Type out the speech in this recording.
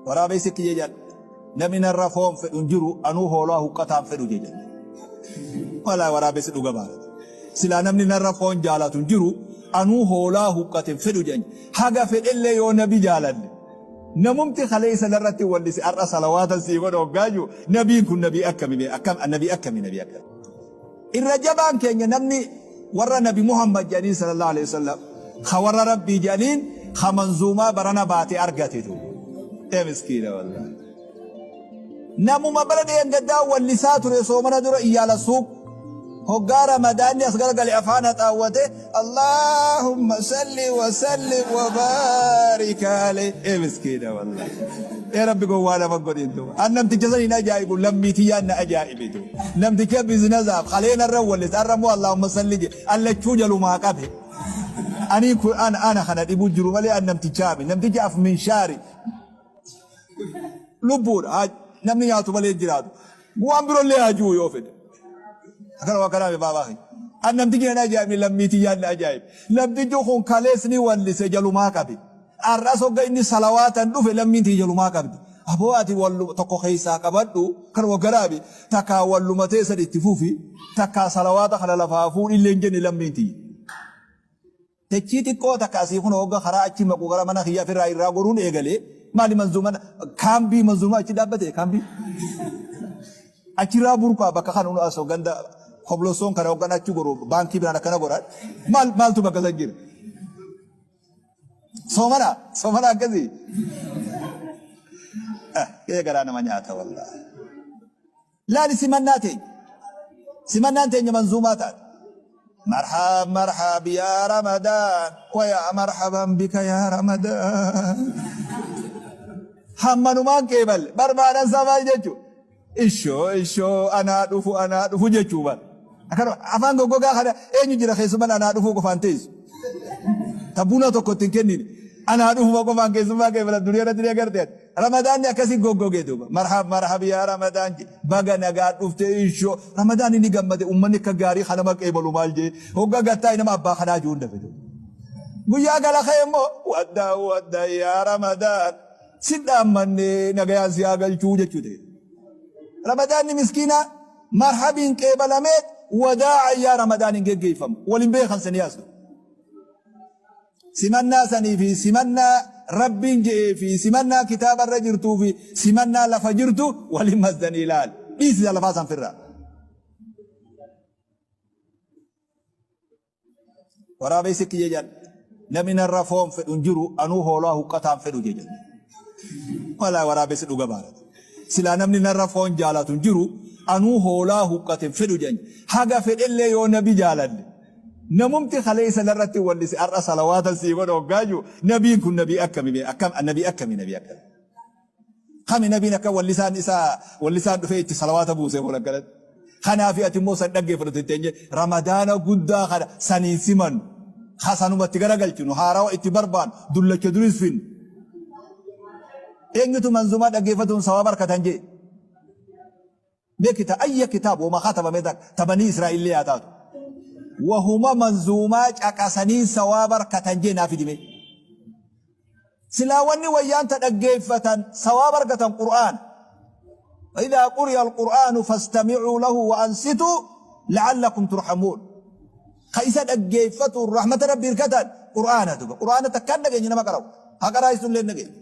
Waraabessi kiyya jedha. Namni narra foon fedhu hin jiru, anuu hoolaa huqqataan fedhu jedha. Walaa waraabessi dhuga baala. Silaa namni narra foon jaalatu hin jiru, anuu hoolaa huqqate hin fedhu jedhan. Haga fedhellee yoo nabi jaalanne. Namumti kaleessa narratti wallise har'a salawaatan sii godha hoggaa jiru, nabiin kun nabii akkami mee akkam nabii akkami nabii akkami. Irra jabaan keenya namni warra nabi Muhammad jedhaniin sallallahu alaihi wasallam ka warra rabbii jedhaniin ka manzuumaa barana baate argatetu. Ee miskiina wallahi. Namuma bara dheengaddaa wallisaa ture soomana dura iyyaala suuq. Hoggaa Ramadaanni as garagale afaan haxaawwate Allahumma salli wa sallim wa baarik alayhi. Ee miskiina wallahi. Ee rabbi gowwaa nama godhin duuba. An namticha san hin ajaa'ibu, lammii tiyyaan na ajaa'ibe duuba. Namticha biznazaaf kalee narra wallise, har'a immoo Allahumma salli jedhe, an lachuu jalumaa qabe. Anii kun ana ana kana dhibu jiru malee an namtichaa mi. Namticha af minshaari. Lubbuudha. Haa namni nyaatu malee hin jiraatu. Waan birollee haa ji'u yoo fedhe. Akkana waan kanaa baabaa kiyya. An namtichi nan ajaa'ibne, lammii tiyyaan na ajaa'ibe. Namtichi kun kalees ni wallise, jalumaa qabe. Har'as hogga inni salawaatan dhufe lammiin tiyya jalumaa qabdi. Aboo ati walluma tokko keessaa qabadhu kan waggaraabi takkaa walluma teessan itti fufi, takkaa salawaata kana lafaa fuudhi illee hin jenne lammiin tiyya. Techii xiqqoo takka asii kun hogga karaa achi maqu gara mana kiyya ofirraa irraa goruun eegale, maali manzuuman kaambii manzuumaa achi dhaabbate, kaambii achirraa burqaa bakka kan as ganda koblosoon kana hoggan achi goru baankii biraan akkana godhan, maal maaltu bakka san jira? Soomana, soomana akkasii. Eh, garaa nama nyaata wallaahi. Laali simannaa teenya. Simannaan teenya manzuumaa taate. Marhab marhab yaa Ramadaan wa yaa marhaban bika yaa Ramadaan. Hammanumaan qeeballe barbaadan isaa maal jechuudha? Ishoo ishoo, anaa dhufu, anaa dhufu jechuu bar. Akkana afaan goggogaa kana eenyu jira keessummaan anaa dhufuu qofaan teessu? Ta buna tokko itti hin kennine. Anaa dhufuma qofaan keessummaa kee bira duniyaa irratti ni agarte ati. Ramadaanni akkasii goggogee duuba. Marhab marhab yaa Ramadaan je. Baga nagaa dhufte ishoo. Ramadaanni ni gammade, uummanni akka gaarii kanama qeebalu maal jee. Hogga gattaa nama abbaa kanaa jiru hunda fide. Guyyaa gala kee immoo wadda wadda yaa Ramadaan. Si dhaammanne, nagayaan si haa galchuu jechuu ta'e. Ramadaanni miskiina marhabiin qeebalamee wadaa'a yaa Ramadaan hin geggeeffamu. Waliin beekan sanii as. Simannaa sanii fi simannaa Rabbiin je'ee fi simannaa kitaaba irra jirtuu fi simannaa lafa jirtu waliin mazdanii ilaali. Dhiisisa lafaa san firraa. Waraabessi kiyya jedha. Namni narra foon fedhu hin jiru, anuu hoolaa huqqataan fedhu jedha. Walaa waraabessi dhuga baala. Silaa namni narra foon jaalatu hin jiru, anuu hoolaa huqqate hin fedhu jedha. Haga fedhellee yoo nabi jaalanne. Namumti kaleessa narratti wallise har'a salawaatan sii godha hoggaa jiru, nabiin kun nabii akkami mee akkam nabii akkami nabii akkami. Kami nabiin akka wallisaan isaa wallisaan dhufee itti salawaata buusee kun akkanatti. Kanaafi ati immoo san dhaggeeffatu itti eenye Ramadaana guddaa kana saniin simannu. Hasanumatti garagalchinu, haarawa itti barbaannu, dullacha duris finnu. Eenyutu manzumaa dhaggeeffatuun sawaaba argatan jee? Mee kita ayya kitaab wama katabame takka ta banii Israa'illee haa taatu. Wahuma manzuumaa caqasaniin sawaaba argatan jee naa fidi mee. Silaa wanni wayyaan ta dhaggeeffatan sawaaba argatan Qur'aana. وإذا قرئ القرآن فاستمعوا له وأنصتوا لعلكم ترحمون. Ka isa dhaggeeffatu rahmata Rabbii hirkatan Qur'aana duba. Qur'aana takkaan dhageenye nama qara'u. Haa qaraa'isu illee hin dhageenye.